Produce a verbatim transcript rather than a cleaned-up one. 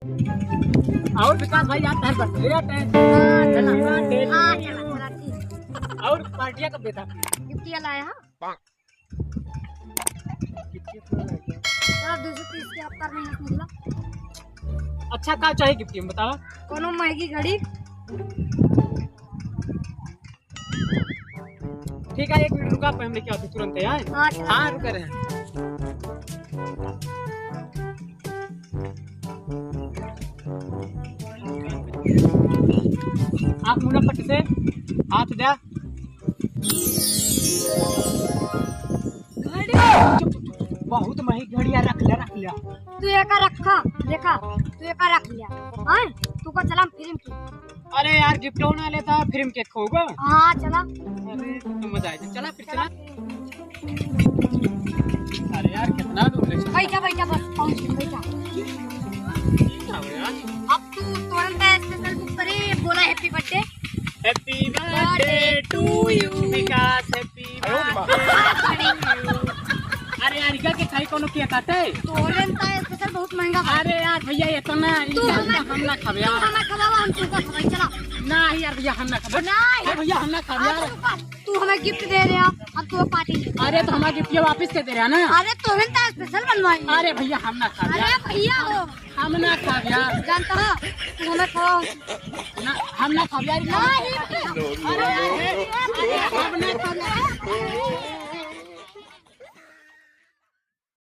और विकास भाई, यार, घर पर ले जाते हैं। हाँ, चला। हाँ, चला, चला, ठीक। और पार्टियाँ कब देता? गिफ्टिया लाया, हाँ? चला, दो सौ तीस के हफ्ता में निकला। अच्छा, का चाही गिफ्ट में, बतावा? कोनो महंगी घड़ी। ठीक है, एक मिनट रुका, पहले लेके आते तुरंत, यार। हाँ, चला। हाँ, रुक रहे हैं। आप मुड़ा पट से हाथ द्या। घड़ी। चुप, चुप, चुप, चुप। बहुत महंगी घड़ी है, रख ले, रख ले। तू एका रखा, देखा, तू एका रख लिया। हाँ, तू को चला फिल्म की। अरे यार, गिफ्ट ना लेता, फिल्म के खूब। हाँ, चला। अरे, तो मजा आए, चला फिर, चला। अरे यार, कितना दूर ले चला। बैठा, बैठा, बस पहुँच गए, बैठा। ठीक है यार। अब तू तुरंत special book करे, बोला happy birthday। Happy birthday to you, विकास, happy birthday to you। अरे यार, इनका के खाई कोनो के काटे? तुरंत special बहुत महंगा बा। अरे यार भैया, इतना तू इनका हमें, हम ना खावे तू यार। हमें खवावा, हम तुमका खवाई, चला। ना यार भैया, हम ना खावे। ना यार। अरे भैया, हम ना खावे अरे यार। रुका, तू हमें गिफ्ट दे रहे हो, अब तू पार्टी नहीं। अरे तो हमारा गिफ्ट ये वापस के दे रहा ना। अरे तुरंत special बनवाई। अरे भैया, हम ना खावे अरे यार। भैया हो। हम ना खावे यार। जानता हो, तू हमें खवाओ। ना, हम ना खावे यार। नहीं। अरे, अरे, हम ना खावे यार।